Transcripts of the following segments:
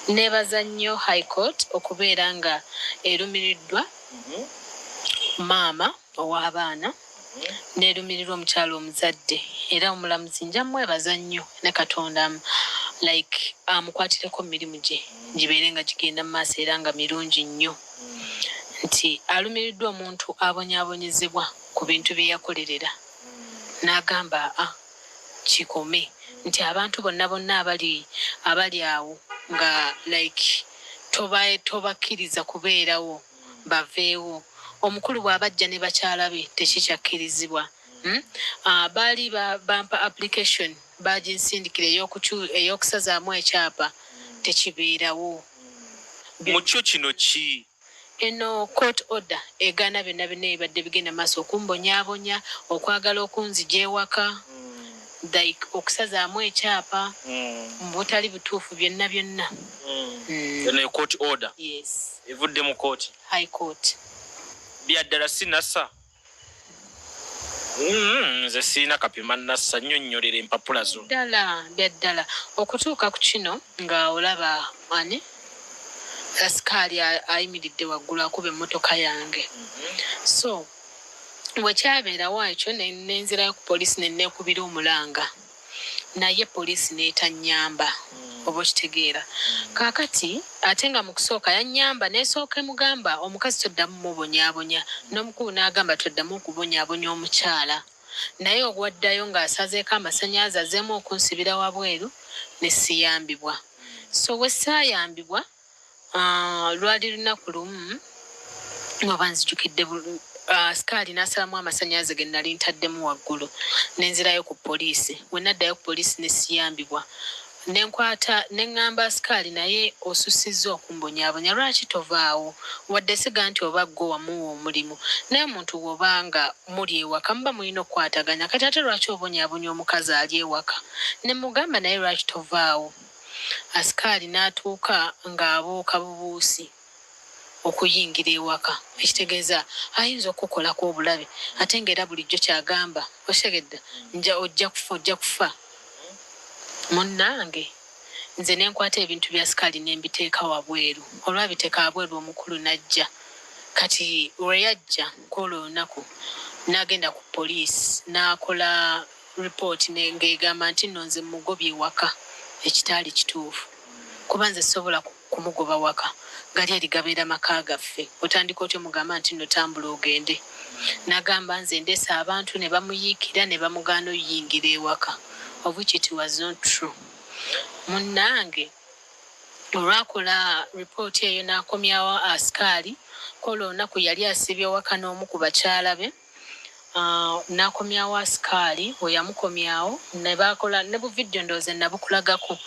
Neebaza nnyo High Court okubeera nga erumiriddwa maama ow'abaana, neerumirirwa omukyala omuzadde, era omulamuzi nja mwebaza nnyo ne Katonda like amukwatireko mu mirimu gye gibeere nga gigenda mu maaso era nga mirungi nnyo, nti alumiriddwa omuntu abonyaabonyezebwa ku bintu bye yakolerera, n'agamba aa kikome, nti abantu bonna bonna abali awo nga like tobakkiriza kubeerawo, baveewo. Omukulu bw'aba ajja ne bakyala be tekikyakkirizibwa, Baali bampa application, baginsindikira ey'okusazaamu ekyapa, tekibeerawo. Mu kyo kino ki? Eno court order egaana byonna byonna ebibadde bigenda maaso okumbonyaabonya, okwagala okunzija ewaka, like okusazaamu ekyapa mu butali butuufu, byonna byonna. Eno court order? Yes. Evudde mu kooti? High Court. Byaddala sinasa. Nze siina kapima nassa, nnyonnyolera empapula zo. Ddala byaddala okutuuka ku kino nga olaba ani asikaali ayimiridde waggulu akuba emmotoka yange. So bwekyabeerawo ekyo, nenzirayo ku poliisi neneekubira omulanga, naye poliisi n'etanyamba, oba okitegeera. Kaakati ate nga mu kusooka yannyamba, nesooka emugamba omukazi toddamu mubonyaabonya, n'omukulu n'agamba toddamu okubonyaabonya omukyala, naye ogwaddayo ng'asazeeko amasannyalaze, azzeemu okunsibira wabweru ne siyambibwa. So we saayambibwa, lwali lunaku lumu oba nzijukidde, asikaali n'asalamu amasannyalaze ge nali ntaddemu waggulu, nenzirayo ku poliisi. We naddayo ku poliisi ne siyambibwa, nenkwata neŋŋamba asikaali, naye osusizza okumbonyaabonya, lwaki tovaawo? Wadde siga nti oba gwe wamuwa omulimu, naye omuntu bw'obanga muli ewaka muba mulina okukwataganya. Kati ate lwaki obonyaabonya omukazi ali ewaka? Ne mugamba, naye lwaki tovaawo? Asikaali n'atuuka ng'abuuka bubuusi okuyingira ewaka, ekitegeeza ayinza okukukolako obulabe, ate ng'era bulijjo kyagamba, okitegedde, nja ojja kufa, ojja kufa. Munnange, nze nenkwata ebintu bya sikaali nembiteeka wabweru. Olwabiteeka wabweru, omukulu n'ajja. Kati lwe yajja kwolwo olunaku, n'agenda ku poliisi n'akola ripooti ng'egamba nti nno nze mugobye ewaka, ekitaali kituufu, kuba nze sobola kumugoba waka. Gali eri gabeera maka gaffe, otandika otya omugamba nti nno tambula ogende? N'agamba nze ndeese abantu ne bamuyiikira ne bamugaana oyingira ewaka, of which it was not true. Munnange, olwakola ripooti eyo n'akomyawo asikaali. Kwolwo olunaku yali asibye waka n'omu ku bakyala be. N'akomyawo asikaali. We yamukomyawo ne bakola ne bu vidiyo, ndowooza nabukulagako,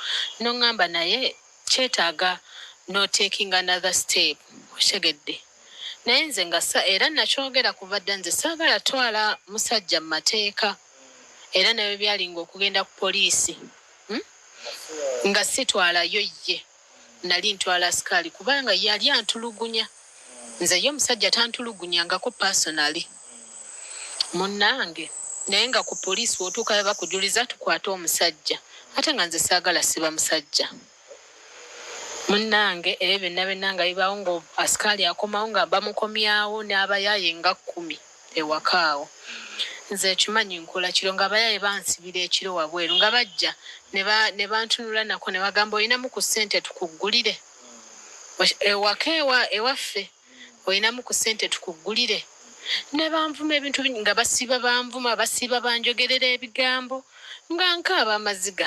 noŋŋamba naye kyetaaga no taking another step, okitegedde. Naye nze nga era nakyogera kuva dda, nze saagala twala musajja mu mateeka, era naye byalinga okugenda ku poliisi, Nga sitwalayo ye, nali ntwala asikaali, kubanga yali antulugunya. Nze ye omusajja tantulugunyangako personally, munnange, naye nga ku poliisi wotuukayo bakujuliza tukwate omusajja, ate nga nze saagala siba musajja. Munnange, ebyo byonna byonna nga bibaawo, nga asikaali akomawo nga bamukomyawo n'abayaaye nga 10 ewaka awo. Nze ekimanyi nkola kiro, nga abayaaye bansibira ekiro wabweru, nga bajja ne bantunula nako ne bagamba, olinamu ku ssente tukuggulire ewaka ewaffe? Olinamu ku ssente tukuggulire? Ne banvuma ebintu nga basiiba banvuma, basiiba banjogerera ebigambo nga nkaaba amaziga.